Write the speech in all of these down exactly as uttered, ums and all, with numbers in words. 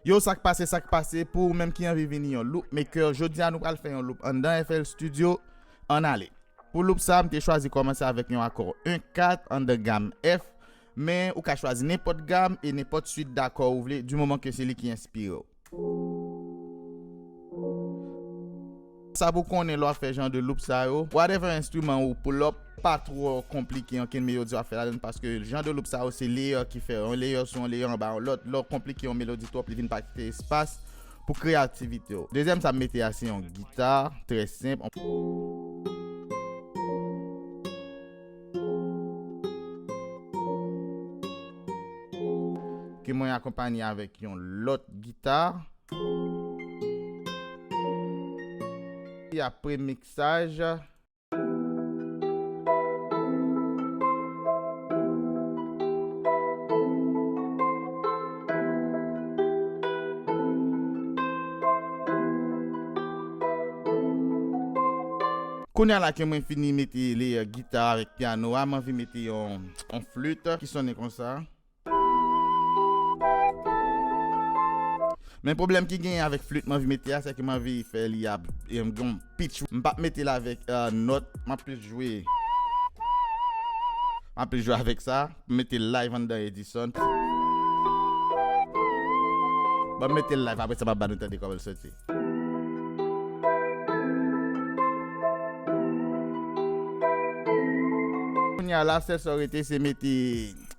Yo, sa k pase, sa k pase, pou ou menm ki anvi vini yon loop maker, jodi a nou pral fè yon loop anndan F L Studio. Ann ale. Pou loop sa, m te chwazi kòmanse avèk yon akò en kat anndan gam F, men ou ka chwazi nenpòt gam e nenpòt swit dakò ou vle, di moman ke se li ki enspire w. Sa pou konnen lè w ap fè jan de loop sa yo, whatever enstriman ou pull up, pa twò konplike ankenn melodi w ap fè ladann, paske jan de loop sa yo se layer ki fè, yon layer sou yon layer anba yon lòt. Lè w konplike yon melodi twòp, li vin pa kite espas pou kreyativite w. Dezyèm sa m mete a se yon gita, trè senp. Ke mwen akonpanye avèk yon lòt gita. E apre miksaj. Kounye a la ke mwen fini mete layer gita avèk pyano a, m anvi mete yon, yon flit ki sonnen konsa. Men pwoblèm ki genyen avèk flit m anvi mete a, se ke m anvi fè li ap, e, m gen yon pitch. M p ap mete l avèk, e, nòt, m ap plis jwe. M ap plis jwe avèk sa, m mete l live anndan Edison. Bon, m mete l live, apre sa m ap ba nou tande kòman l soti. Kounye a la, sèl sa w rete, se mete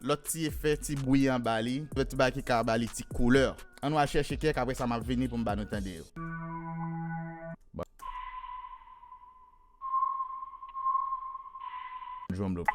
lòt ti efè, ti bwi anba li, lòt ti bagay ki ka ba li ti koulè. Ann nou al chèche kèk, apre sa m ap vini pou m ba nou tande yo. Bon. Drum loop.